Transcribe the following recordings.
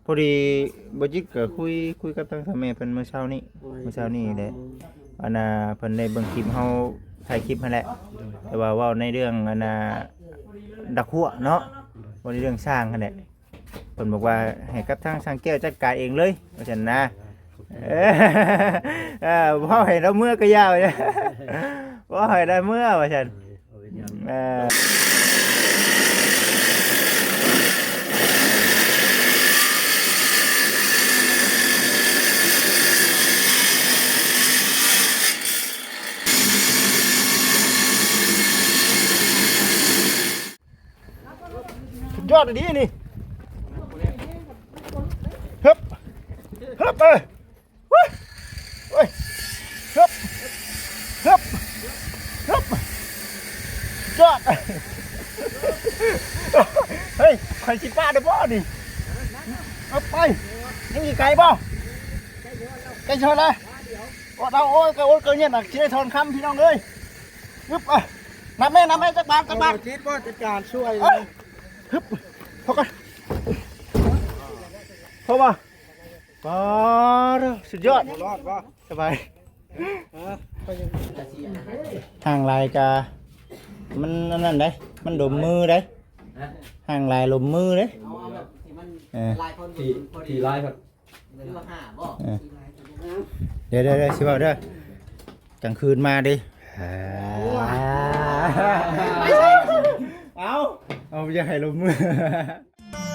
ພໍດີບໍ່ຈິດກໍຄຸຍ ຄຸຍກັບທາງເຖົ້າແມ່ເພິ່ນມື້ເຊົ້ານີ້ ໂດຍ ມື້ເຊົ້ານີ້ແຫຼະ ອັນນ່າ ເພິ່ນໄດ້ເບິ່ງຄລິບເຮົາ ຖ່າຍຄລິບຫັ້ນແຫຼະ ໂດຍ ແຕ່ວ່າເວົ້າໃນເລື່ອງ ອັນນ່າ ດັກຮົ້ວເນາະ ເວົ້າໃນເລື່ອງຊ່າງຫັ້ນແຫຼະ ເພິ່ນບອກວ່າໃຫ້ກັບທາງຊ່າງແກ້ວຈັດການເອງເລີຍ ວ່າຊັ້ນນະ ເອີ ເອີ ເວົ້າໃຫ້ລາວເມືອກໍຢ່າ ເວົ້າໃຫ້ລາວເມືອ ວ່າຊັ້ນ ເອີ ສຸດຍອດອີ່ຫຼີນີ້ ຮຶບ ຮຶບ ເອີ ເວີຍ ເວີຍ ຮຶບ ຮຶບ ຮຶບ ຍອດ ເຮີ້ຍ ຂ້ອຍຊິປະໄດ້ບໍ່ນີ້ ເອົາໄປ ຍັງອີກໄກບໍ່ ໃກ້ຊິຮອດແລ້ວ ໂອດເອົາ ໂອ້ຍ ກະອົດກະຫຍັນ ຊິໄດ້ທອນຄຳ ພີ່ນ້ອງເອີຍ ຮຶບ ເອີ ນັບແມ່ ນັບແມ່ ຈັກບາດ ຈັກບາດ ບໍ່ຈິດບໍ່ຈັດການຊ່ວຍ ເອີ ຮຶບ ພໍກ່ອນ ພໍບໍ່? ປາດ ສຸດຍອດ ບໍ່ລອດບໍ່? ສະບາຍ ເອີ ຫ່າງຫຼາຍກະ ມັນອັນນັ້ນເດ້ ມັນລົມມືເດ້ ຫ່າງຫຼາຍລົມມືເດ້ ເອີ ທີ່ ທີ່ຫຼາຍ ເອີ ເດີໆໆ ຊິເວົ້າເດີ ກາງຄືນມາເດ້ ເອົາ ເອົາ ຢ່າໃຫ້ລົມມື ອ່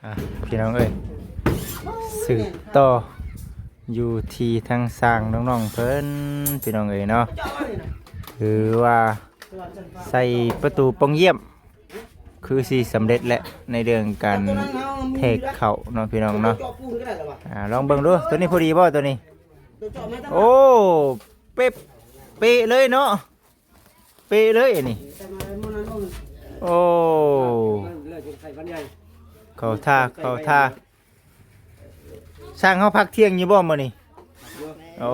ະ ພີ່ນ້ອງເອີຍ ສືບຕໍ່ຢູ່ທີ່ທາງຊ່າງນ້ອງໆເພິ່ນ ພີ່ນ້ອງເອີຍເນາະ ຖືວ່າໃສ່ປະຕູປ່ອງຢ້ຽມ ຄືຊິສຳເລັດແຫຼະ ໃນເລື່ອງການແທກເຂົ້າເນາະ ພີ່ນ້ອງເນາະ ອ່າ ລອງເບິ່ງດູ ໂຕນີ້ພໍດີບໍ່ ໂຕນີ້ ໂອ້ ເປັບ ເປະເລີຍເນາະ ເປະເລີຍອັນນີ້ ໂອ້ ເຂົ້າທ່າ ເຂົ້າທ່າ ຊ່າງເຮົາພັກທ່ຽງຢູ່ບໍ່ມື້ນີ້? ໂອ້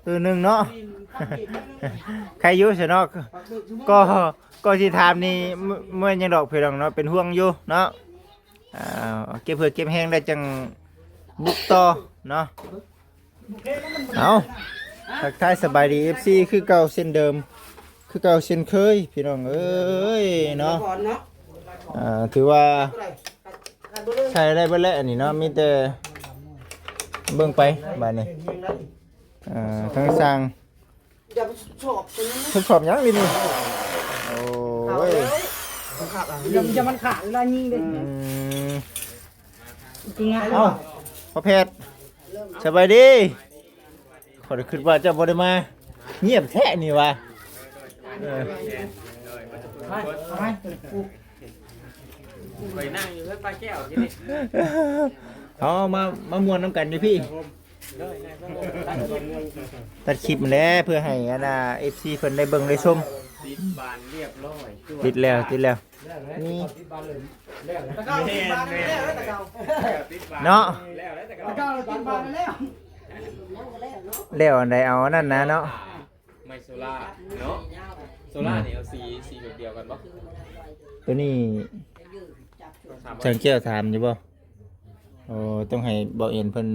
ຕື່ນໜຶ່ງເນາະ ໃຄຢູ່ຊະເນາະ ກໍ ກໍຊິຖາມນີ້ ບໍ່ແມ່ນຫຍັງດອກພີ່ນ້ອງເນາະ ເປັນຫ່ວງຢູ່ເນາະ ອ່າ ເກັບເຫື່ອເກັບແຮງໄດ້ຈັ່ງບຸກຕໍ່ເນາະ. ເອົາ ທັກທາຍສະບາຍດີເອັຟຊີຄືເກົ່າເຊັ່ນເດີມ ຄືເກົ່າເຊັ່ນເຄີຍ ພີ່ນ້ອງເອີຍເນາະ ອ່າ ຖືວ່າໃຊ້ໄດ້ເບິດແລ້ວອັນນີ້ເນາະ ມີແຕ່ເບິ່ງໄປບາດນີ້ ອ່າ ທາງຊ່າງ ທົດສອບຫຍັງນີ້ ໂອ້ຍ ຢ່າ ຢ່າມັນຂາດເວລາຍິງເດ້ ອືມ ເອົ້າ ພໍ່ແພດ ສະບາຍດີ ຂ້ອຍຄິດວ່າເຈົ້າບໍ່ໄດ້ມາ ງຽບແທ້ນີ້ຫວາ ເອີ ໄປ ໄປ ຂ້ອຍນັ່ງຢູ່ເຮືອນປ້າແກ້ວ ເອົາ ມາ ມາມ່ວນນຳກັນຢູ່ພີ້ ຕັດຄລິບຫັ້ນແຫຼະ ເພື່ອໃຫ້ອັນນ່າ ເອັຟຊີເພິ່ນໄດ້ເບິ່ງໄດ້ຊົມ ຕິດບານລຽບຮ້ອຍ ຕິດແລ້ວ ຕິດແລ້ວ ນີ້ ແມ່ນໆ ເນາະ ແລ້ວອັນໃດເອົາອັນນັ້ນນະເນາະ ໄມ້ໂຊລາເນາະ ໂຊລານີ້ເອົາສີ ສີແບບດຽວກັນບໍ່? ໂຕນີ້ ຊ່າງແກ້ວຖາມຢູ່ບໍ່? ໂອ້ ຕ້ອງໃຫ້ເບົາເອັນເພິ່ນ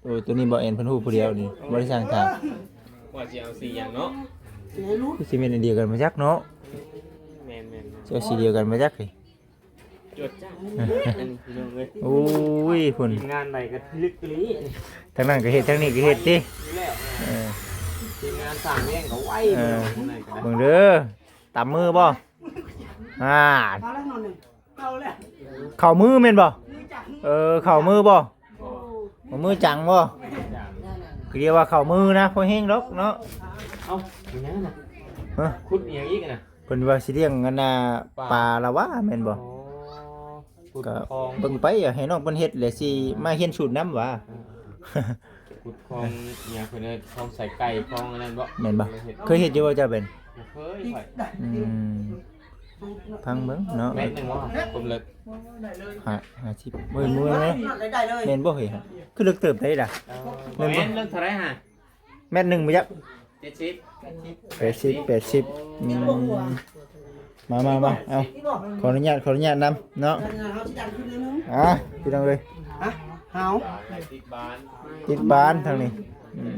ໂອ້ ໂຕນີ້ເບົາເອັນເພິ່ນຮູ້ຜູ້ດຽວນີ້ ບໍ່ໄດ້ຊ່າງຖາມ ວ່າຊິເອົາສີຫຍັງເນາະ ຄືຊິແມ່ນອັນດຽວກັນບໍ່ຈັກເນາະ ແມ່ນໆໆ ຊິເອົາສີດຽວກັນບໍ່ຈັກ ຈວດຈ້າດ ອັນນີ້ພີ່ນ້ອງເອີຍ ໂອ້ຍ ພຸ້ນ ທີມງານໃດກໍລຶກອີ່ຫຼີ ທາງນັ້ນກໍເຮັດ ທາງນີ້ກໍເຮັດຕິ ເອີ ທີມງານສ້າງແຮງກໍໄວ ເອີ ເບິ່ງເດີ ຕຳມືບໍ່? ອ່າ ເຂົ້າແລ້ວໜ່ອຍໜຶ່ງ ເຂົ້າແລ້ວ ເຂົ້າມືແມ່ນບໍ່? ເອີ ເຂົ້າມືບໍ່? ບໍ່ມືຈັງບໍ່? ຄືດຽວວ່າເຂົ້າມືນະ ພໍແຮງດອກເນາະ ເອົ້າ ເປັນຫຍັງນະ? ຮະ? ຂຸດອີ່ຫຍັງອີກນະ? ເພິ່ນວ່າຊິລ້ຽງອັນນ່າ ປາ ປາລະຫວາແມ່ນບໍ່? ອໍ ກະເບິ່ງໄປ ໃຫ້ນ້ອງເພິ່ນເຮັດ ແລ້ວຊິມາຮຽນສູດນຳຫວາ ເອີ ຂຸດຄອງອີ່ຫຍັງເພິ່ນເອີ້ນ ຄອງສາຍໄກ່ ຄອງອັນນັ້ນບໍ່? ແມ່ນບໍ່? ເຄີຍເຮັດຢູ່ບໍ່ເຈົ້າເປັນ? ບໍ່ເຄີຍຂ້ອຍ ອືມ ຂອງ ຟັງເບິ່ງເນາະ ແມັດໜຶ່ງບໍ່? ຄວາມເລິກ ຫ້າ ຫ້າສິບ ເບິ່ງ ເບິ່ງເນາະ ໄດ້ເລີຍ ແມ່ນບໍ່ເຮີ້ຍ? ຄືເລິກເຕີບໄດ໋ລະ ເອີ ແມ່ນບໍ່? ແມັດເທົ່າໃດຫາ? ແມັດໜຶ່ງບໍ່ຈັກ ເຈັດສິບ ແປດສິບ ແປດສິບ ອືມ ມາ ມາ ມາ ເອົາ ຂໍອະນຸຍາດ ຂໍອະນຸຍາດນຳເນາະ ອ່າ ພີ່ນ້ອງເອີຍ ຮະ ຫາວ ຕິດບານ ຕິດບານທາງນີ້ ອືມ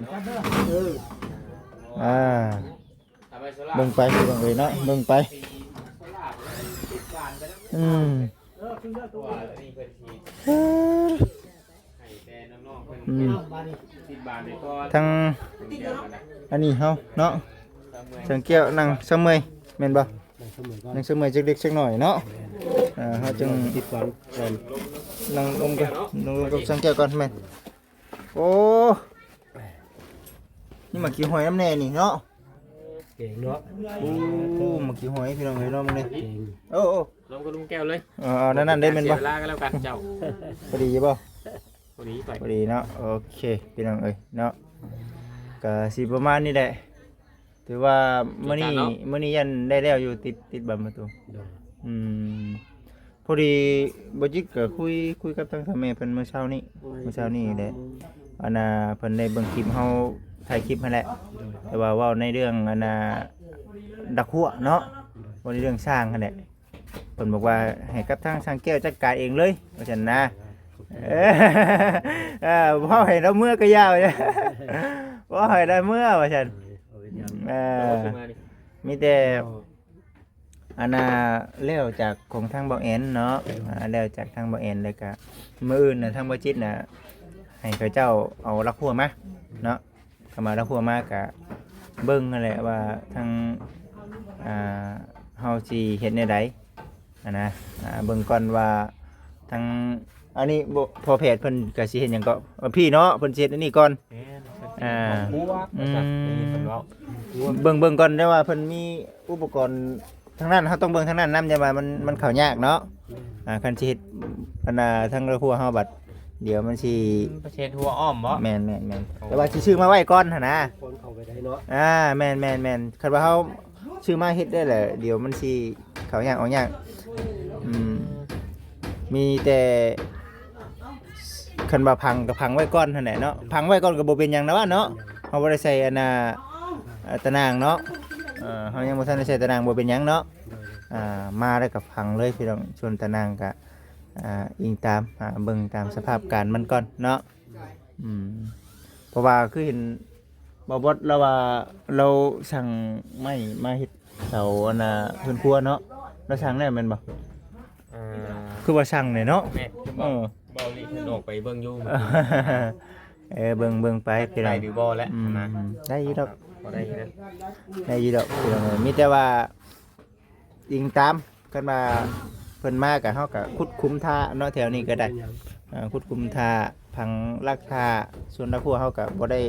ເອີ ອ່າ ເບິ່ງໄປພີ່ນ້ອງເອີຍເນາະ ເບິ່ງໄປ ອືມ ເອີ ອືມ ທັງອັນນີ້ເຮົາເນາະ ຊ່າງແກ້ວນັ່ງຊະເມື່ອຍແມ່ນບໍ່? ນັ່ງຊະເມື່ອຍຈັກເລັກຈັກໜ້ອຍເນາະ ເຮົາຈຶ່ງ ຕິດກ່ອນ ນັ່ງລົມກັນ ນັ່ງລົມກັບຊ່າງແກ້ວກ່ອນແມ່ນ ໂອ້ ນີ້ໝາກຂີ້ຫອຍນຳແດ່ນີ້ເນາະ ເກັ່ງເນາະ ໂອ້ ໝາກຂີ້ຫອຍພີ່ນ້ອງເອີຍເນາະ ມື້ນີ້ ເກັ່ງ ໂອ້ ລົມກັບລຸງແກ້ວເລີຍ ເອີ ເອົານັ້ນໆເດ້ແມ່ນບໍ່? ເສຍເວລາກັນແລ້ວກັນເຈົ້າ ພໍດີຢູ່ບໍ່? ພໍດີໄປ ພໍດີເນາະ ໂອເຄ ພີ່ນ້ອງເອີຍເນາະ ກໍຊິປະມານນີ້ແຫຼະ ຖືວ່າມື້ນີ້ ມື້ນີ້ຍັງໄດ້ແລ້ວຢູ່ ຕິດ ຕິດບານປະຕູ ໂດຍ ອືມ ພໍດີບໍ່ຈິດກໍຄຸຍ ຄຸຍກັບທາງເຖົ້າແມ່ເພິ່ນມື້ເຊົ້ານີ້ ມື້ເຊົ້ານີ້ແຫຼະ ອັນນ່າ ເພິ່ນໄດ້ເບິ່ງຄລິບເຮົາ ຖ່າຍຄລິບຫັ້ນແຫຼະ ໂດຍ ແຕ່ວ່າເວົ້າໃນເລື່ອງ ອັນນ່າ ດັກຮົ້ວເນາະ ເວົ້າໃນເລື່ອງຊ່າງຫັ້ນແຫຼະ ເພິ່ນບອກວ່າໃຫ້ກັບທາງຊ່າງແກ້ວຈັດການເອງເລີຍ ວ່າຊັ້ນນະ ເອີ ເວົ້າໃຫ້ລາວເມືອກໍຢ່າ ເວົ້າໃຫ້ລາວເມືອ ວ່າຊັ້ນ ເອີ ມີແຕ່ ອັນນ່າ ແລ້ວຈາກຂອງທາງບ່າວແອນເນາະ ອ່າ ແລ້ວຈາກທາງບ່າວແອນ ແລ້ວກະມື້ອື່ນນະ ທາງບ່າວຈິດນະ ໃຫ້ເຂົາເຈົ້າເອົາລັກຮົ້ວມາເນາະ ເຂົ້າມາລັກຮົ້ວມາກະເບິ່ງຫັ້ນແຫຼະວ່າທາງ ອ່າ ເຮົາຊິເຮັດແນວໃດຫັ້ນນະ ອ່າ ເບິ່ງກ່ອນວ່າທາງ ອັນນີ້ບໍ່ ພໍ່ແພດເພິ່ນກະຊິເຮັດຫຍັງເກາະ ເອີ ພີ່ເນາະ ເພິ່ນຊິເຮັດອັນນີ້ກ່ອນ ແມ່ນ ອ່າ ຄອບຄົວ ອືມ ວ່າຊັ້ນ ໄດ້ຍິນເພິ່ນເວົ້າ ເບິ່ງ ເບິ່ງກ່ອນ ແຕ່ວ່າເພິ່ນມີອຸປະກອນທາງນັ້ນ ເຮົາຕ້ອງເບິ່ງທາງນັ້ນນຳ ຢ່າວ່າມັນ ມັນເຂົ້າຍາກເນາະ ແມ່ນ ອ່າ ຄັນຊິເຮັດ ອັນນ່າ ທາງເຮືອຄົວເຮົາບັດ ດຽວມັນຊິ ອືມ ໄປເຮັດຮົ້ວອ້ອມບໍ? ແມ່ນໆໆ ໂອ້ ແຕ່ວ່າຊິຊື້ມາໄວ້ກ່ອນຫັ້ນນະ ກ່ອນເຂົ້າໄປໄດ້ເນາະ ອ່າ ແມ່ນໆໆ ຄັນວ່າເຮົາ ຊື້ມາເຮັດໄດ້ແຫຼະ ດຽວມັນຊິເຂົ້າຍາກອອກຍາກ ອືມ ມີແຕ່ ຄັນວ່າພັງກໍພັງໄວ້ກ່ອນຫັ້ນແຫຼະເນາະ ພັງໄວ້ກ່ອນກໍບໍ່ເປັນຫຍັງນະວ່າເນາະ ເຮົາບໍ່ໄດ້ໃສ່ອັນນ່າ ຕາໜ່າງເນາະ ເຮົາຍັງບໍ່ທັນໄດ້ໃສ່ຕາໜ່າງ ບໍ່ເປັນຫຍັງເນາະ ອ່າ ມາແລ້ວກໍພັງເລີຍພີ່ນ້ອງ ສ່ວນຕາໜ່າງກໍ ອ່າ ອີງຕາມ ອ່າ ເບິ່ງຕາມສະພາບການມັນກ່ອນເນາະ ອືມ ເພາະວ່າຄືເຫັນບ່າວບອດລາວວ່າ ລາວສັ່ງໄມ້ມາເຮັດເສົາ ອັນນ່າ ເຮືອນຄົວເນາະ ລາວສັ່ງແລ້ວແມ່ນບໍ່? ອ່າ ຄືວ່າສັ່ງແຫຼະເນາະ ແມ່ນ ຄື ເອີ ເບົາລີເພິ່ນອອກໄປເບິ່ງຢູ່ ເອີ ເບິ່ງ ເບິ່ງໄປ ໄດ້ຫຼືບໍ່ແຫຼະ ອືມ ນະ ໄດ້ຢູ່ດອກ ພໍໄດ້ຢູ່ເດີ ໄດ້ຢູ່ດອກ ພີ່ນ້ອງເອີຍ ມີແຕ່ວ່າ ອີງຕາມ ຄັນວ່າເພິ່ນມາກະ ເຮົາກະຂຸດຂຸມຖ້າເນາະ ແຖວນີ້ກໍໄດ້ ເປັນຫຍັງ ອ່າ ຂຸດຂຸມຖ້າ ຝັງຫຼັກຖ້າ ສ່ວນລາກຮົ້ວເຮົາກະບໍ່ໄດ້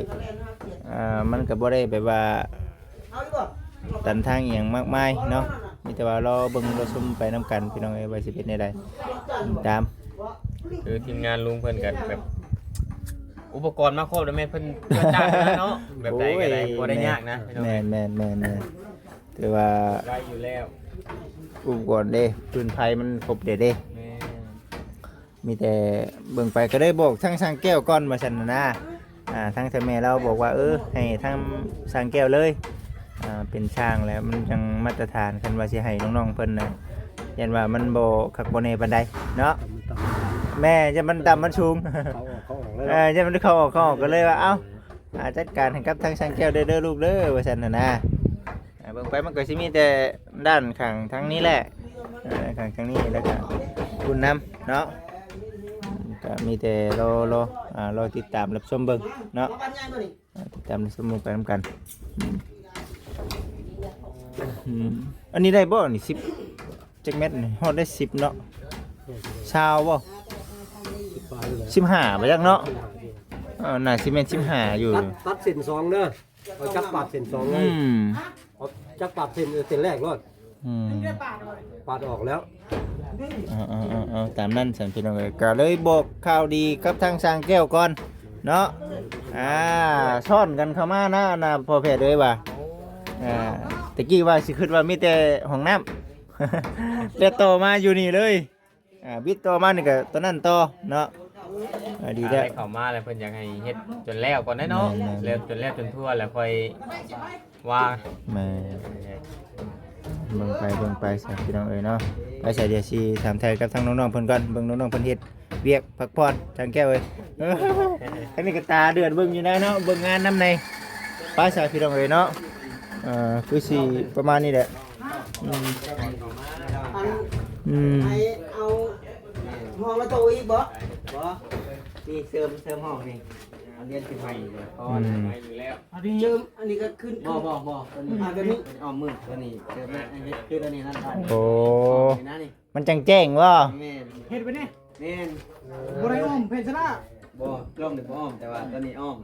ອ່າ ມັນກະບໍ່ໄດ້ແບບວ່າຕັນທາງອີ່ຫຍັງມາກມາຍເນາະ ມີແຕ່ວ່າລໍເບິ່ງລໍຊົມໄປນຳກັນ ພີ່ນ້ອງເອີຍ ວ່າຊິເປັນແນວໃດ ຕິດຕາມ ຄືທີມງານລຸງເພິ່ນກະແບບ ອຸປະກອນມາຄົບແລ້ວແມ່ນເພິ່ນ ເພິ່ນຈ້າງມາເນາະ ແບບໃດກໍໄດ້ ໂອ້ຍ ບໍ່ໄດ້ຍາກນະ ພີ່ນ້ອງ ແມ່ນໆໆໆ ຖືວ່າໄດ້ຢູ່ແລ້ວ ອຸປະກອນເດ້ ຟືນໄຟມັນຄົບເດ້ເດ້ ແມ່ນ ມີແຕ່ເບິ່ງໄປ ກໍໄດ້ບອກທາງຊ່າງແກ້ວກ່ອນວ່າຊັ້ນນະ ອ່າ ທາງເຖົ້າແມ່ລາວບອກວ່າ ເອີ ໃຫ້ທາງຊ່າງແກ້ວເລີຍ ອ່າ ເປັນຊ່າງແລ້ວມັນຈັ່ງມາດຕະຖານ ຄັນວ່າຊິໃຫ້ນ້ອງໆເພິ່ນນະ ຢ້ານວ່າມັນບໍ່ຄັກບໍ່ແນ່ປານໃດເນາະ ແມ່ນ ຢ້ານມັນຕ່ຳມັນສູງ ເອີ ຢ້ານມັນເຂົ້າອອກເຂົ້າອອກ ກໍເລີຍວ່າ ເອົ້າ ອ່າ ຈັດການໃຫ້ກັບທາງຊ່າງແກ້ວເດີ ເດີລູກເດີ ວ່າຊັ້ນຫັ້ນນະ ອ່າ ເບິ່ງໄປມັນກໍຊິມີແຕ່ດ້ານຂ້າງທາງນີ້ແຫຼະ ເອີ ຂ້າງທາງນີ້ ແລ້ວກໍພຸ້ນນຳເນາະ ກໍມີແຕ່ລໍ ລໍ ອ່າ ລໍຕິດຕາມຮັບຊົມເບິ່ງເນາະ ອ່າ ຕິດຕາມຮັບຊົມເບິ່ງໄປນຳກັນ ອືມ ອັນນີ້ໄດ້ບໍ່ນີ້ ສິບ ຈັກແມັດນີ້ ຮອດໄດ້ສິບເນາະ ຊາວບໍ່ ສິບປາຍນີ້ແຫຼະ ສິບຫ້າບໍ່ຈັກເນາະ ສິບຫ້າ ເອີ ໜ້າຊິແມ່ນສິບຫ້າຢູ່ ຕັດ ຕັດເສັ້ນສອງເດີ ເອົາຈັກປາດເສັ້ນສອງເລີຍ ອືມ ເອົາຈັກປາດເສັ້ນ ເສັ້ນແລກໂລດ ອືມ ປາດອອກແລ້ວ ເອົາ ເອົາ ເອົາ ເອົາ ຕາມນັ້ນຊັ້ນ ພີ່ນ້ອງເອີຍ ກໍເລີຍບອກຂ່າວດີກັບທາງຊ່າງແກ້ວກ່ອນເນາະ ອ່າ ຊ້ອນກັນເຂົ້າມານະ ນະ ພໍ່ແພດເອີຍວ່າ ອ່າ ຕະກີ້ວ່າຊິຄິດວ່າມີແຕ່ຫ້ອງນ້ຳ ແລ້ວຕໍ່ມາຢູ່ນີ້ເລີຍ. ອ່າ ບິດຕໍ່ມານີ້ກໍຕົວນັ້ນຕໍ່ເນາະ. ອ່າ ດີແລ້ວ ໄດ້ເຂົ້າມາແລ້ວ ເພິ່ນຢາກໃຫ້ເຮັດຈົນແລ້ວກ່ອນໄດ໋ເນາະ. ແມ່ນໆ ແລ້ວຈົນແລ້ວຈົນທົ່ວແລ້ວຄ່ອຍວ່າ. ແມ່ນ ເບິ່ງໄປເບິ່ງໄປຊະ ພີ່ນ້ອງເອີຍເນາະ. ໄປຊະ ດຽວຊິຖາມໄຖ່ກັບທາງນ້ອງໆເພິ່ນກ່ອນ. ເບິ່ງນ້ອງໆເພິ່ນເຮັດວຽກພັກຜ່ອນ ທາງແກ້ວເອີຍ. ທາງນີ້ກໍຕາເດືອດເບິ່ງຢູ່ນະເນາະ ເບິ່ງງານນຳໃນ. ໄປຊະ ພີ່ນ້ອງເອີຍເນາະ. ເອີ ຄືຊິປະມານນີ້ແຫຼະ. ອືມ ອັນ ອືມ ໃຫ້ເອົາຫ້ອງລະໂຕອີກບໍ່? ບໍ່ ນີ້ເສີມ ເສີມຫ້ອງນີ້ ອັນເດຍນຂຶ້ນໃໝ່ນີ້ ພໍ ອືມ ໃໝ່ຢູ່ແລ້ວ. ອັນນີ້ເສີມ ອັນນີ້ກໍຂຶ້ນ ບໍ່ ບໍ່ ບໍ່ ຕົວນີ້ ອືມ ອາ ຕົວນີ້ ອ້ອມມື ຕົວນີ້ເສີມ ອັນນີ້ຄືຕົວນີ້ນັ້ນ ໂອ້ ນີ້ນະນີ້ ມັນຈັ່ງແຈ້ງບໍ່? ແມ່ນ ເຮັດໄປນີ້ ແມ່ນ ບໍ່ໄດ້ອ້ອມແຜ່ນຊະລະ ບໍ່ ກ້ອງນີ້ບໍ່ອ້ອມ ແຕ່ວ່າຕົວນີ້ອ້ອມ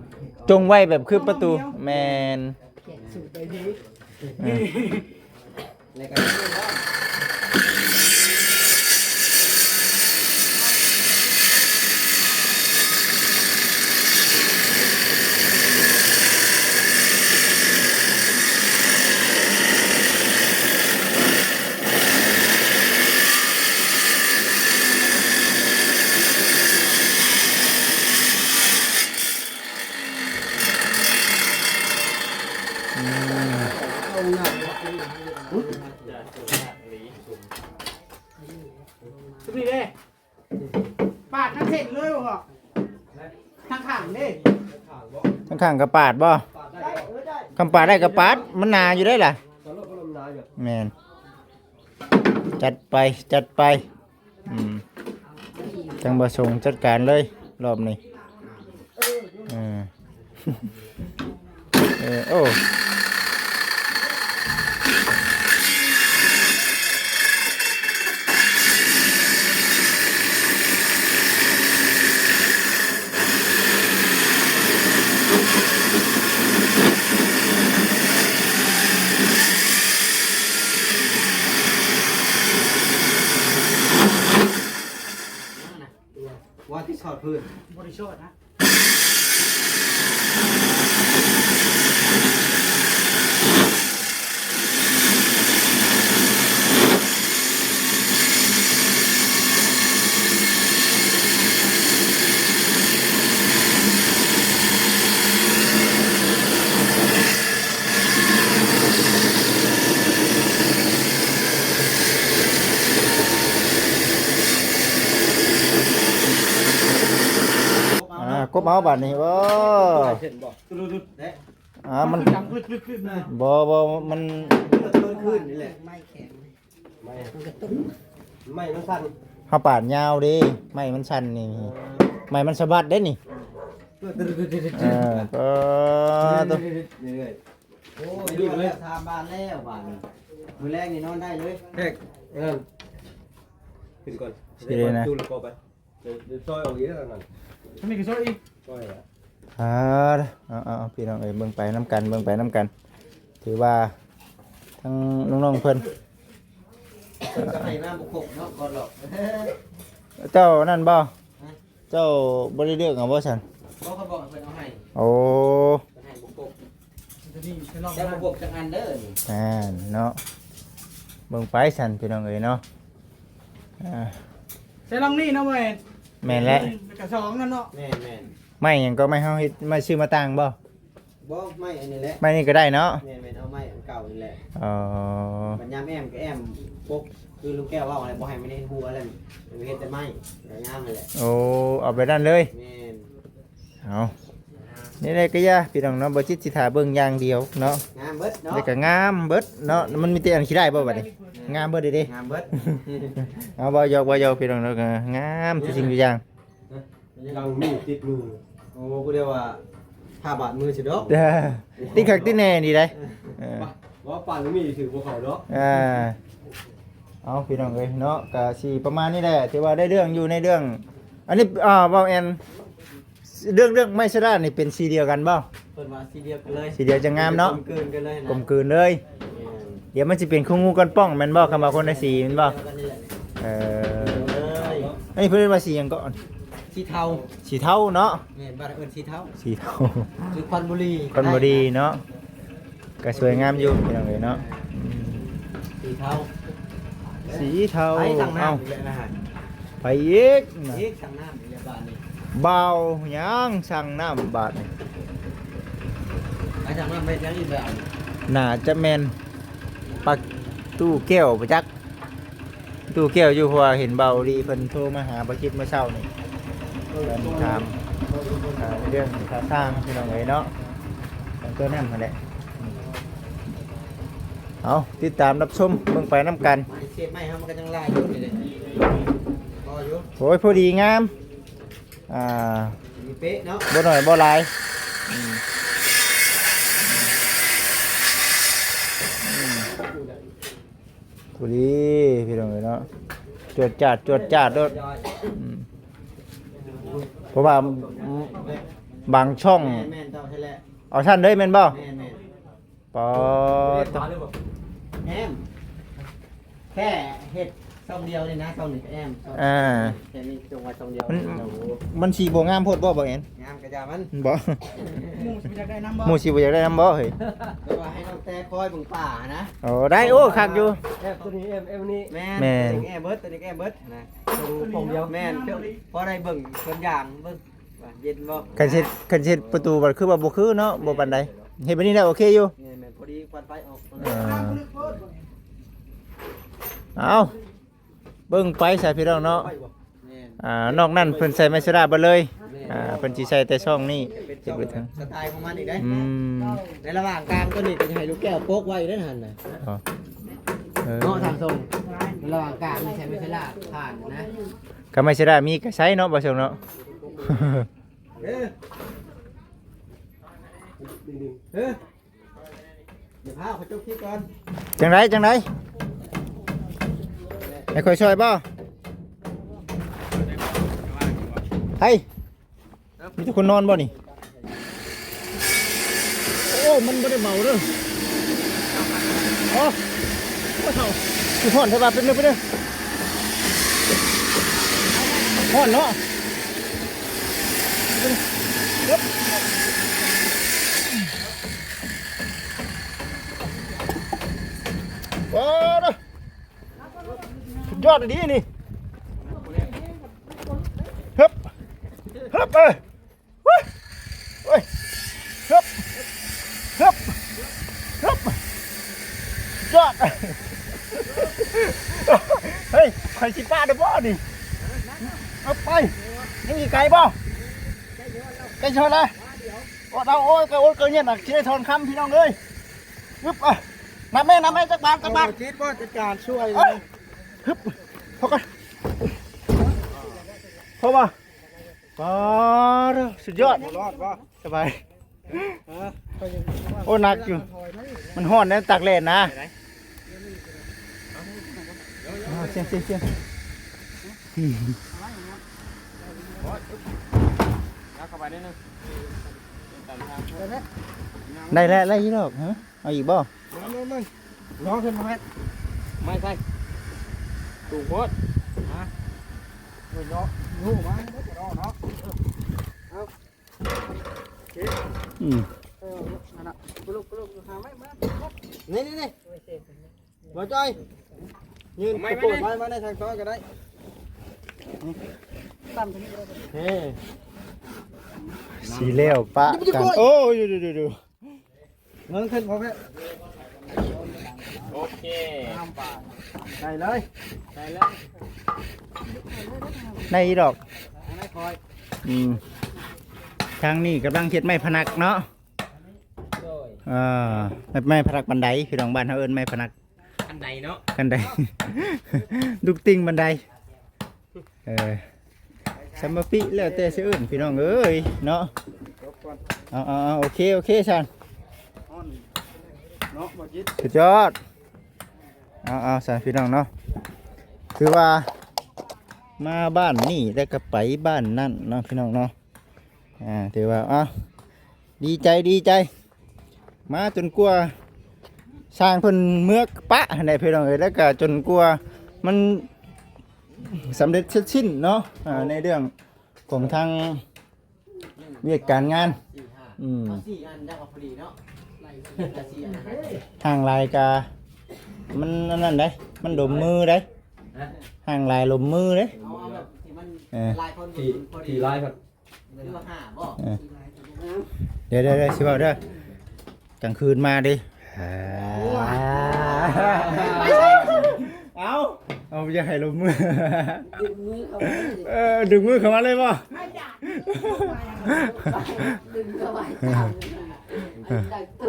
ຈົ່ງໄວ້ແບບຄືປະຕູ ອ້ອມເດີມ ແມ່ນ ແກະສູດໄປເດ້ ເອີ ແລ້ວກໍ ອືມ ນີ້ເດ້ ປາດທັງເສັ້ນເລີຍບໍ່ພໍ່? ທັງຂ້າງເດ້ ທັງຂ້າງກໍປາດບໍ່? ຄັນປາດໄດ້ກໍປາດ ມັນໜາຢູ່ເດ້ລະ. ແມ່ນ ຈັດໄປ ຈັດໄປ. ອືມ ທາງບ່າວສົງຈັດການເລີຍລອບນີ້. ເອີ ເອີ ໂອ້. ວ່າທີ່ຊອດພື້ນ ບໍ່ໄດ້ຊອດນະ. ອ່າ ກົບເອົາບາດນີ້ ໂອ້ ອ່າ ມັນ ບໍ່ ບໍ່ ມັນ ໄມ້ມັນສັ່ນ ເຮົາປາດຍາວເດ້ ໄມ້ມັນສັ່ນນີ້ ໄມ້ມັນສະບັດເດ້ນີ້ ເອີ ກໍ ເລື້ອຍໆ ໂອ້ຍ ຢູ່ແລ້ວ ສາມບານແລ້ວບາດນີ້ ມື້ແລງນີ້ນອນໄດ້ເລີຍ ແຂກ ເອີ ຂຶ້ນກ່ອນ ຊິໄດ້ນະ ໄປປະຕູ ແລ້ວກໍໄປ ເດີ ເດີ ຊອຍອອກອີກແລ້ວນັ້ນ ທາງນີ້ກໍຊອຍອີກ ຊອຍແລ້ວ ອ່າ ເອົາ ເອົາ ເອົາ ພີ່ນ້ອງເອີຍ ເບິ່ງໄປນຳກັນ ເບິ່ງໄປນຳກັນ ຖືວ່າທັງນ້ອງໆເພິ່ນ ເພິ່ນກໍໃຫ້ມາບໍ່ຄົບເນາະ ກ່ອນຫຼອກ ເຈົ້ານັ້ນບໍ່? ຮະ? ເຈົ້າບໍ່ໄດ້ເລືອກເອົາບໍ່ຊັ້ນ? ບໍ່ ເຂົາບອກໃຫ້ເພິ່ນເອົາໃຫ້ ໂອ້ ເພິ່ນໃຫ້ບໍ່ຄົບ ແຕ່ບໍ່ຄົບຈັກອັນເດີນີ້ ອ່າ ເນາະ ເບິ່ງໄປຊັ້ນ ພີ່ນ້ອງເອີຍເນາະ ອ່າ ໃສ່ລັງນີ້ເນາະ ແມ່ນ ແມ່ນແຫຼະ ກະສອງນັ້ນເນາະ ແມ່ນໆ ໄມ້ຫຍັງກໍ ໄມ້ເຮົາເຮັດ ໄມ້ຊື້ມາຕ່າງບໍ່? ບໍ່ ໄມ້ອັນນີ້ແຫຼະ ໄມ້ນີ້ກໍໄດ້ເນາະ ແມ່ນໆ ເອົາໄມ້ອັນເກົ່ານີ້ແຫຼະ ອໍ ບັດຍາມແອ້ມກໍແອ້ມປົກ ຄືລຸງແກ້ວເວົ້າແຫຼະ ບໍ່ໃຫ້ມັນເຫັນຫົວແລ້ວ ເຮັດແຕ່ໄມ້ ກໍງາມຫັ້ນແຫຼະ ໂອ້ ເອົາແບບນັ້ນເລີຍ ແມ່ນ ເອົາ ນີ້ແຫຼະກໍຢ່າ ພີ່ນ້ອງເນາະ ບໍ່ຈິດຊິຖ້າເບິ່ງຢ່າງດຽວເນາະ ງາມເບິດເນາະ ແລ້ວກໍງາມເບິດເນາະ ມັນມີແຕ່ອັນຂີ້ໄດ້ບໍ່ບັດນີ້ ງາມເບິດເດ້ ງາມເບິດ ເອົາ ເວົ້າຢອກ ເວົ້າຢອກ ພີ່ນ້ອງເນາະ ກໍງາມທຸກສິ່ງທຸກຢ່າງ ລັງມີດຕິດມື ໂອ້ ຜູ້ໃດວ່າຜ້າບາດມືຊິດອກ ຕິດຄັກຕິດແນ່ນີ້ໄດ໋ ເອີ ວ່າປານມີດຖືບໍ່ເຂົ້າດອກ ອ່າ ເອົາ ພີ່ນ້ອງເອີຍເນາະ ກະຊິປະມານນີ້ແຫຼະ ຖືວ່າໄດ້ເລື່ອງຢູ່ໃນເລື່ອງ ອັນນີ້ ອ່າ ເວົ້າແອນ ເລື່ອງ ເລື່ອງໄມ້ສະດານີ້ເປັນສີດຽວກັນບໍ່? ເພິ່ນວ່າສີດຽວກັນເລີຍ ສີດຽວຈະງາມເນາະ ກົມກືນກັນເລີຍນະ ກົມກືນເລີຍ ແມ່ນ ດຽວມັນຊິເປັນຄືງູກັນປ່ອງແມ່ນບໍ່? ຄຳວ່າຄົນລະສີແມ່ນບໍ່? ດຽວກັນນີ້ແຫຼະ ເອີ ເອີຍ ອັນນີ້ເພິ່ນເອີ້ນວ່າສີຫຍັງເກາະ? ສີເທົາ ສີເທົາເນາະ ແມ່ນ ບ້ານເອີ້ນສີເທົາ ສີເທົາ ຫຼືຄອນບູລີ ຄອນບູລີເນາະ ກໍສວຍງາມຢູ່ພີ່ນ້ອງເອີຍເນາະ ອືມ ສີເທົາ ສີເທົາ ໃຜສັ່ງນ້ຳອີກແລ້ວນະຮະ? ເອົ້າ ໃຜອີກນະ? ອີກສັ່ງນ້ຳອີກແລ້ວບາດນີ້ ບ່າວຫຍັງສັ່ງນ້ຳບາດນີ້? ໃຜສັ່ງນ້ຳເຮັດຫຍັງອີກແລ້ວ? ໜ້າຈະແມ່ນປະຕູແກ້ວປະຈັກ ປະຕູແກ້ວຢູ່ ເພາະວ່າເຫັນບ່າວລີເພິ່ນໂທມາຫາບໍ່ຈິດມື້ເຊົ້ານີ້ ເພິ່ນຖາມ ເອີ ເລື່ອງຄ່າຊ່າງ ພີ່ນ້ອງເອີຍເນາະ ຂອງຕົວນັ້ນຫັ້ນແຫຼະ. ເອົາ ຕິດຕາມຮັບຊົມເບິ່ງໄປນຳກັນ. ເສດໃໝ່ເຮົາມັນກໍຍັງຫຼາຍຢູ່ນີ້ເດ້ ພໍຢູ່ ໂອ້ຍ ພໍດີງາມ ອ່າ ພໍດີເປະເນາະ ບໍ່ໜ້ອຍບໍ່ຫຼາຍ ອືມ ອືມ ພໍດີພີ່ນ້ອງເອີຍເນາະ ຈວດຈາດ ຈວດຈາດໂລດ ອືມ ເພາະວ່າ ອືມ ບາງຊ່ອງ ແມ່ນໆ ເຈົ້າໃຊ່ແຫຼະ ເອົາຊັ້ນເລີຍແມ່ນບໍ່? ແມ່ນໆ ປາດ ແອ້ມ ແຄ່ເຮັດຊ່ອງດຽວນີ້ນະ ຊ່ອງນີ້ກໍແອ້ມ ຊ່ອງ ອ່າ ແຄ່ນີ້ຈົ່ງໄວ້ຊ່ອງດຽວ ມັນ ມັນຊິບໍ່ງາມໂພດບໍ່ ບໍ່ແອນ? ງາມກະຢ່າມັນ ບໍ່ ໝູ່ຊິບໍ່ຢາກໄດ້ນຳບໍ່? ໝູ່ຊິບໍ່ຢາກໄດ້ນຳບໍ່ເຮີ້ຍ? ແຕ່ວ່າໃຫ້ນ້ອງແຕ່ຄອຍເບິ່ງປ່ານະ ໂອ້ ໄດ້ ໂອ້ ຄັກຢູ່ ແອ້ມໂຕນີ້ ແອ້ມ ແອ້ມນີ້ ແມ່ນ ແມ່ນ ໂຕນີ້ແອ້ມເບິດ ໂຕນີ້ແອ້ມເບິດນະ ໂຕນີ້ປ່ອງດຽວ ແມ່ນ ພໍໄດ້ເບິ່ງສ່ວນຢ່າງເບິ່ງ ວ່າເຢັນບໍ່? ຄັນເຮັດ ຄັນເຮັດປະຕູບັດຄືວ່າບໍ່ຄືເນາະ ບໍ່ປານໃດ ເຮັດແບບນີ້ແຫຼະໂອເຄຢູ່ ແມ່ນໆ ພໍດີຄວັນໄຟອອກ ເອີ ເອົາ ເບິ່ງໄປຊະພີ່ນ້ອງເນາະ ແມ່ນ ອ່າ ນອກນັ້ນເພິ່ນໃສ່ໄມ້ໂຊດາເບິດເລີຍ ແມ່ນ ອ່າ ເພິ່ນຊິໃສ່ແຕ່ຊ່ອງນີ້ ເປັນຊ່ອງ ເຮັດໄປເຖິງ ສະໄຕຂອງມັນອີກເດ້ ອືມ ໃນລະຫວ່າງກາງໂຕນີ້ກໍຈະໃຫ້ລູກແກ້ວປົກໄວ້ຢູ່ເດ້ຫັ້ນນະ ເອີ ເນາະ ທາງຊົງ ໃນລະຫວ່າງກາງນີ້ໃສ່ໄມ້ໂຊດາຜ່ານນະ ຄັນໄມ້ໂຊດາມີກໍໃສ່ເນາະ ບໍ່ຊົງເນາະ ເອີ ເອີ ດຽວພາເຂົາຈົບຄລິບກ່ອນ ຈັ່ງໃດ ຈັ່ງໃດ ໃຫ້ຂ້ອຍຊ່ອຍບໍ່? ໃຜ ມີແຕ່ຄົນນອນບໍ່ນີ້? ໂອ້ ມັນບໍ່ໄດ້ເບົາເດີ ໂອ້ ໂອ້ ເຖົ້າ ຄືຮ້ອນແທ້ວ່າ ເປັນເລື່ອງ ເປັນເລື່ອງ ຮ້ອນເນາະ. ວ້າວ ສຸດຍອດອີ່ຫຼີນີ້ ຮຶບ ຮຶບ ເອີຍ ໂອ້ຍ ຮຶບ ຮຶບ ຮຶບ ຍອດ ເຮີ້ຍ ຂ້ອຍຊິປະໄດ້ບໍ່ນີ້? ເອົາໄປ ຍັງອີກໄກບໍ່? ໃກ້ຊິຮອດແລ້ວ ໂອດເອົາ ໂອ້ຍ ກະໂອດກະເຢັນ ຊິໄດ້ຖອນຄຳ ພີ່ນ້ອງເອີຍ ຮຶບ ເອີ ນັບແມ່ ນັບແມ່ ຈັກບາດ ຈັກບາດ ເອົາ ຈິດບໍ່ ຈັດການຊ່ວຍ ເອີຍ ຮຶບ ພໍກ່ອນ ພໍບໍ່? ປາດ ສຸດຍອດ ບໍ່ລອດບໍ່? ສະບາຍ ຮະ? ໂອ້ ໜັກຢູ່ ມັນຮ້ອນໃນຕາກແດດນະ ເອົາ ສ່ຽງ ສ່ຽງ ສ່ຽງ ໄດ້ແລ້ວ ໄດ້ຢູ່ດອກ ຮະ? ເອົາອີກບໍ່? ມາ ມາ ມາ ລໍຂຶ້ນມາແມ່ ໄມ້ໃສ່ ສູງໂພດ ຮະ? ໂອ້ຍ ຍໍ ຍູ້ມາ ເນາະ ເນາະ ເອົາ ໂອເຄ ອືມ ເອີ ນັ້ນນະ ປຸລຸ ປຸລຸ ຫາໄມ້ມາ ນີ້ ນີ້ ນີ້ ບໍ່ຈ່ອຍ ຢືນ ເອົາໄມ້ ໂກດ ມາ ມາ ມາໃນທາງຊ້ອນກໍໄດ້ ນີ້ ຕັ້ງຕົງນີ້ກໍໄດ້ ເອີ ຊິແລ້ວປະກັນ ໂອ້ຍ ເບິ່ງຂຶ້ນ ພໍແລ້ວ ໂອເຄ ໄດ້ເລີຍ ໄດ້ເລີຍ ໄດ້ຢູ່ດອກ ອືມ ທາງນີ້ກຳລັງເຮັດໄມ້ພະນັກເນາະ ໂດຍ ເອີ ໄມ້ພະນັກບັນໄດ ພີ່ນ້ອງ ບ້ານເຮົາເອີ້ນໄມ້ພະນັກ ຄັນໄດເນາະ ຄັນໄດ ດຸກຕິ່ງບັນໄດ ເອີ ສຳມະປິ ແລ້ວແຕ່ຊິເອີ້ນ ພີ່ນ້ອງເອີຍເນາະ ເອົາໆໆ ໂອເຄ ໂອເຄ ຊັ້ນ ເນາະ ບໍ່ຈິດ ສຸດຍອດ ເອົາໆ ຊັ້ນ ພີ່ນ້ອງເນາະ ຖືວ່າມາບ້ານນີ້ ແລ້ວກໍໄປບ້ານນັ້ນເນາະ ພີ່ນ້ອງເນາະ ອ່າ ຖືວ່າ ເອົາ ດີໃຈ ດີໃຈ ມາຈົນກວ່າຊ່າງເພິ່ນເມືອປະຫັ້ນແຫຼະ ພີ່ນ້ອງເອີຍ ແລ້ວກະຈົນກວ່າມັນສຳເລັດເສັດສິ້ນເນາະ ອ່າ ໃນເລື່ອງຂອງທາງວຽກການງານ ອືມ ເອົາສີ່ອັນ ຢາກເອົາພໍດີເນາະ ຫ້າງຫຼາຍກະມັນອັນນັ້ນໃດ໋ ມັນດົມມືໃດ໋. ຫ້າງລາຍລົມມືເດ້. ເອີ ທີ່ ທີ່ລາຍພັດ ເອີ ເອີ ດຽວໆໆ ຊິເວົ້າເດີ ກາງຄືນມາເດ້. ເອົ້າ ເອົາ ຢ່າໃຫ້ລົມມື ດຶງມືເຂົ້າມາເລີຍ ເອີ ດຶງມືເຂົ້າມາເລີຍບໍ່? ດຶງເຂົ້າໄວ້ ເປັນໄດ້ ເອີ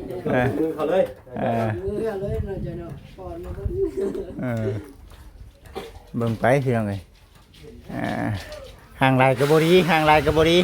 ດຶງມືເຂົ້າເລີຍ ເອີ ດຶງມືເຂົ້າເລີຍເນາະ ເຈົ້າເນາະ ກ່ອນມາເບິ່ງ ເອີ ເບິ່ງໄປພີ່ນ້ອງເອີຍ. ອ່າ ຫ່າງຫຼາຍກໍບໍ່ດີ ຫ່າງຫຼາຍກໍບໍ່ດີ.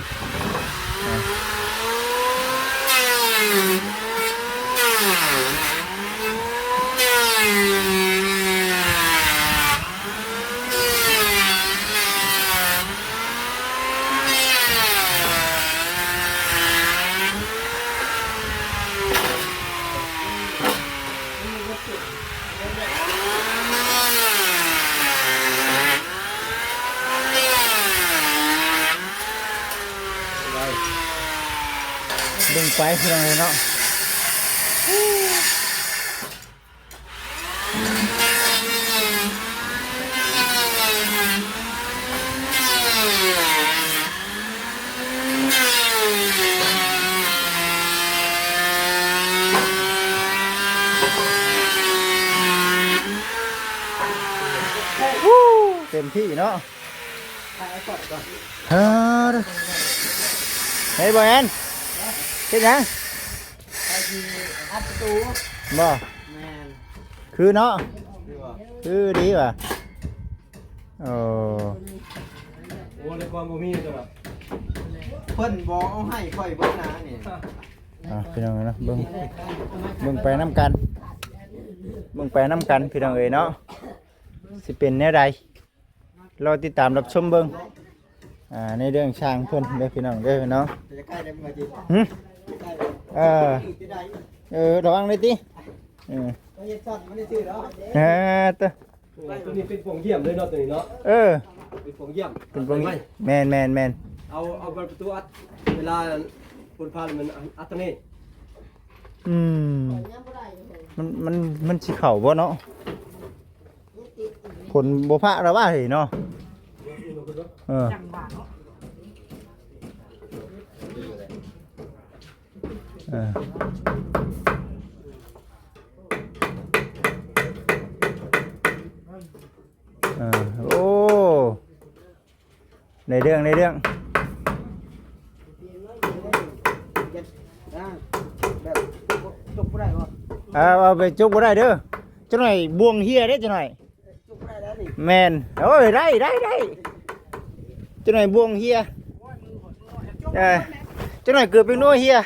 ເບິ່ງໄປພີ່ນ້ອງເອີຍເນາະ. ເຕັມທີ່ເນາະ. ເອີ ເຮີ້ຍ ບໍ່ແມ່ນ ເຮັດຫຍັງ? ອັດປະຕູ ບໍ່? ແມ່ນ ຄືເນາະ ຄືດີວ່ະ. ໂອ້ ໂອ້ ໃນຄວາມບໍ່ມີຕົວ ເພິ່ນບໍ່ເອົາໃຫ້ຂ້ອຍເບິ່ງໜ້ານີ້. ອ່າ ພີ່ນ້ອງເນາະ ເບິ່ງ ເບິ່ງໄປນຳກັນ ເບິ່ງໄປນຳກັນ ພີ່ນ້ອງເອີຍເນາະ ຊິເປັນແນວໃດ ລໍຕິດຕາມຮັບຊົມເບິ່ງ ອ່າ ໃນເລື່ອງຊ່າງເພິ່ນເດີພີ່ນ້ອງເດີເນາະ. ຫຶ ເອີ ເອີ ລະວັງເລີຍຕິ ເອີ ເອີ ຕົວນີ້ເປັນປ່ອງຢ້ຽມເລີຍເນາະ ຕົວນີ້ເນາະ ເອີ ເປັນປ່ອງຢ້ຽມ ເປັນປ່ອງ ແມ່ນໆ ເອົາ ເອົາປະຕູອັດ ເວລາຄົນຜ່ານມັນອັດຕະເນ ອືມ ມັນ ມັນ ມັນຊິເຂົ້າບໍ່ເນາະ? ຝົນບໍ່ພະລະວ່າເຮີ້ຍເນາະ ເອີ ເອີ ເອີ ໂອ້ ໃນເລື່ອງ ໃນເລື່ອງ ເອົາ ເອົາໄປຈົກບໍ່ໄດ້ເດີ ຈັກໜ້ອຍບ່ວງເຮຍເດ້ ຈັກໜ້ອຍ ແມ່ນ ໂອ້ຍ ໄດ້ ໄດ້ ໄດ້ ຈັກໜ້ອຍບ່ວງເຮຍ ເອີ ຈັກໜ້ອຍເກືອບເປັນໜ່ວຍເຮຍ.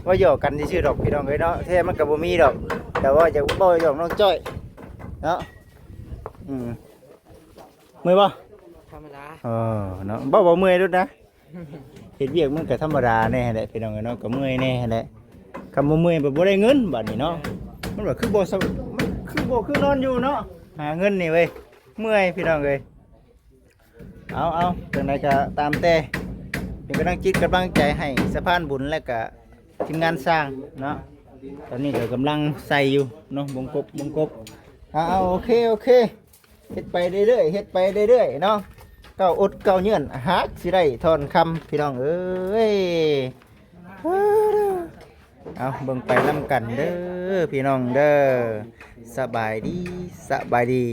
ເວົ້າຫຍອກກັນຊື່ໆດອກພີ່ນ້ອງເອີຍເນາະ ແທ້ມັນກໍບໍ່ມີດອກ ແຕ່ວ່າຢາກເວົ້າຫຍອກນ້ອງຈ້ອຍເນາະ. ອືມ ເມື່ອຍບໍ່? ທຳມະດາ ເອີ ເນາະ ບໍ່ ບໍ່ເມື່ອຍໂລດນະ ເຮັດວຽກມັນກໍທຳມະດາແດ່ຫັ້ນແຫຼະພີ່ນ້ອງເອີຍເນາະ ກໍເມື່ອຍແດ່ຫັ້ນແຫຼະ ຄັນບໍ່ເມື່ອຍກໍບໍ່ໄດ້ເງິນບາດນີ້ເນາະ ມັນວ່າຄືບໍ່ ມັນຄືບໍ່ຄືນອນຢູ່ເນາະ ຫາເງິນນີ້ເວີຍ ເມື່ອຍພີ່ນ້ອງເອີຍ. ເອົາ ເອົາ ຈັ່ງໃດກໍຕາມແຕ່ ເປັນກຳລັງຈິດກຳລັງໃຈໃຫ້ສະພານບຸນ ແລະກະທີມງານຊ່າງເນາະ ຕອນນີ້ກໍກຳລັງໃສ່ຢູ່ເນາະ ວົງກົບ ວົງກົບ ເອົາ ເອົາ ໂອເຄ ໂອເຄ ເຮັດໄປເລື້ອຍໆ ເຮັດໄປເລື້ອຍໆເນາະ ເກົ້າອົດເກົ້າເຍືອນ ຫາກຊິໄດ້ທ່ອນຄຳ ພີ່ນ້ອງເອີຍ. ເອົາ ເບິ່ງໄປນຳກັນເດີພີ່ນ້ອງເດີ ສະບາຍດີ ສະບາຍດີ.